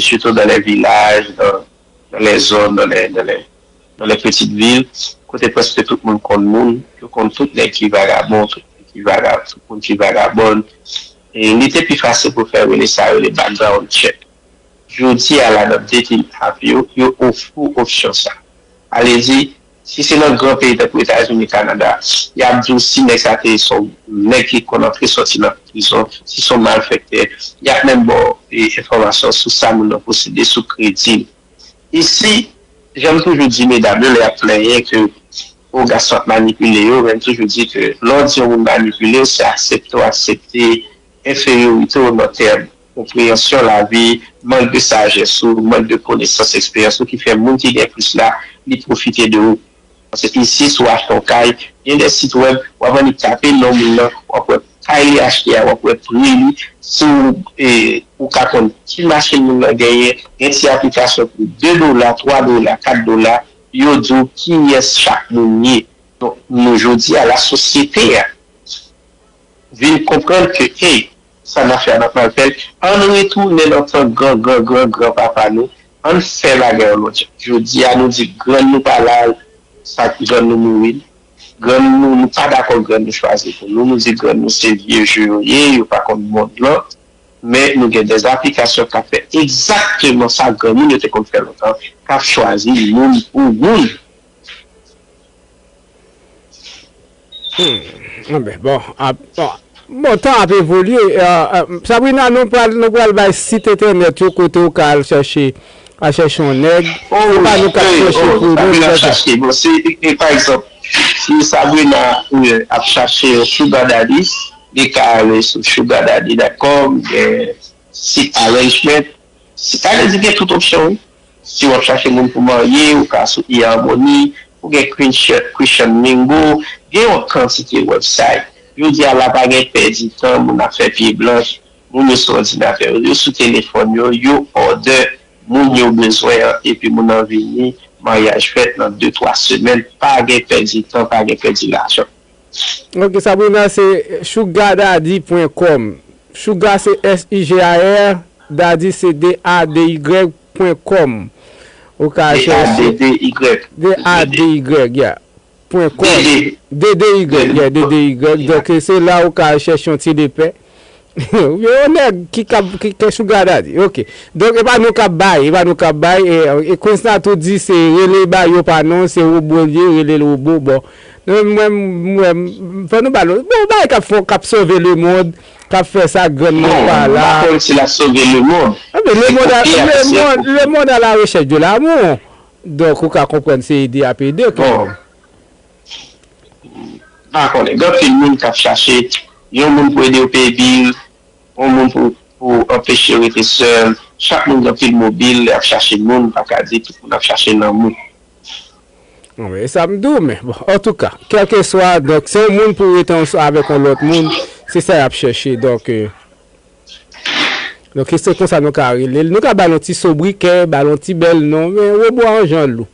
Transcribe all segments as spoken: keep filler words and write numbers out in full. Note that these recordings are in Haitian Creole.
surtout dans les villages, dans, dans les zones, dans les, dans les, dans les petites villes, kote prèske tout moun konn moun, yo konn tout nèg ki vagabon, tout nèg ki vaga, tout moun ki vagabòn. E li te pi fasil pou fè rele sa yo le background check. Jodi a la, nan dating app yo, yo ofri w opsyon sa. Ale di, si se nan gran peyi tankou Etazini, Kanada, y ap di w si nèg sa te se yon nèg ki konn antre sòti nan prizon, si se yon malfektè, y ap menm ba w e, enfòmasyon sou sa moun nan posede, sou kredi l. Isi, jan m toujou di medam yo lè y ap plenyen ke o gason ap manipile yo, men m toujou di ke lè w di yon moun manipile w, se aksepte w aksepte enferyorite w nan tèm konpreyansyon lavi, mank de sajès ou, mank de konesans, eksperyans ou ki fè moun ki gen plis la, li pwofite de ou. Paske isi, si w achte yon kay, gen de sit wèb, w ap annik tape non moun nan, w ap wè kay li achte a, w ap wè pri li, si w, e, ou ka konn ki machin moun nan genyen, gen ti aplikasyon pou de dola, twa dola, kat dola, yo di w kiyès chak moun ye. Donk, nou jodi a, lasosyete a vin konprann ke, hey, sa n ap fè a, n ap mal fè l. Ann retounen nan tan gran, gran, gran, gran papa nou. Ann fè bagay yon lòt jan. Jodi a, nou di grann nou pa la, sa grann nou mouri. Grann nou, nou pa dakò grann nou chwazi pou nou. Nou di grann nou se vye je yo ye, yo pa konn mond lan. Men nou gen de aplikasyon k ap fè egzakteman sa granmoun yo te konn fè lontan, k ap chwazi moun pou moun. Hmm. Anben, bon, ap, bon, bon, tan ap evolye. Euh, euh, Sabrina, nou pral, nou pral bay sit entènèt yo kote ou ka al chèche, al chèche yon nèg. Se pa nou k ap chèche pou nou, chèche. Bon, se, e, pa egzanp, si Sabrina euh, ap chache yon sugar daddy, li ka ale sou sugar daddy dot com, gen sit arrangement. Sa vle di gen tout opsyon, wi. Si w ap chache moun pou marye, ou ka sou eHarmony, ou gen Christian, Christian Mingle, gen yon kantite website. Jodi a la pa gen pèdi tan, moun ap fè pye blanch, moun yo sou òdinatè yo, yo sou telefòn yo, yo order moun yo bezwen an, epi moun nan vini, maryaj fèt nan de twa semèn, pa gen pèdi tan, pa gen pèdi lajan. Ok, Sabrina, se sugar daddy pwen kòm. Sugar se S I G A R, daddy se D A D Y pwen kòm. Ou ka chèche. D A D D Y. D A D Y, yeah. Pwen kòm. D D Y, yeah, D D Y. Donk, se la ou ka chèche yon ti lepè. Yon nèg ki ka, ki, ki sugar daddy. Ok. Donk, e pa nou k ap bay, e pa nou k ap bay. E, e Queens la tou di se rele ba yo pa non, se wobo l ye, rele l wobo. Bon. Mwen, mwen, fò nou ba l. Bon, bagay k ap fè, k ap sove lemonn, k ap fè sa grann mwen pa la. Bon, m pa kwè si l ap sove lemonn. Anben, lemonn, lemonn, lemonn à la recherche de l'amour. Donk, ou ka konprann se ede y ap ede kanmenm. M pa konnen. Gen anpil moun k ap chache yon moun pou ede yo peye bil, yon moun pou, pou anpeche yo rete sèl. Chak moun gen pil mobil, y ap chache moun, m pa ka di tout moun ap chache lanmou. Bon, e sa m di w, men, bon, antouka, kèlkeswa, donk, se yon moun pou rete ansanm avèk yon lòt moun, se sa y ap chèche, donk, euh, Donk, se konsa nou ka rele l. Nou ka ba l yon ti sobrikè, ba l yon ti bèl non, men wobo a yon jan lou.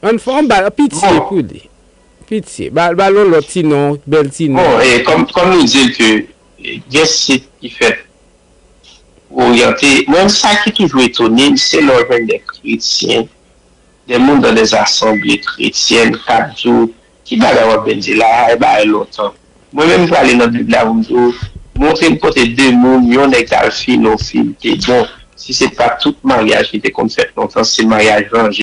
Ann fè, ann ba l pitye pou li. Pitye. Ba, ba l yon lòt ti non, bèl ti non. Bon, e, kòm, kòm nou di l ke e, gen sit ki fèt pou oryante, mwen, sa ki toujou etone m, se lè w jwenn de kretyen, de moun dans des assemblées chrétiennes k ap di w, ki bagay w ap vin di la a, e bagay lontan. Mwen menm m prale nan Bib la pou m di w, montre m kote de moun, yon nèg t al file yon fi, l te bon. Si se pa tout maryaj ki te konn fèt lontan, se maryaj ranje.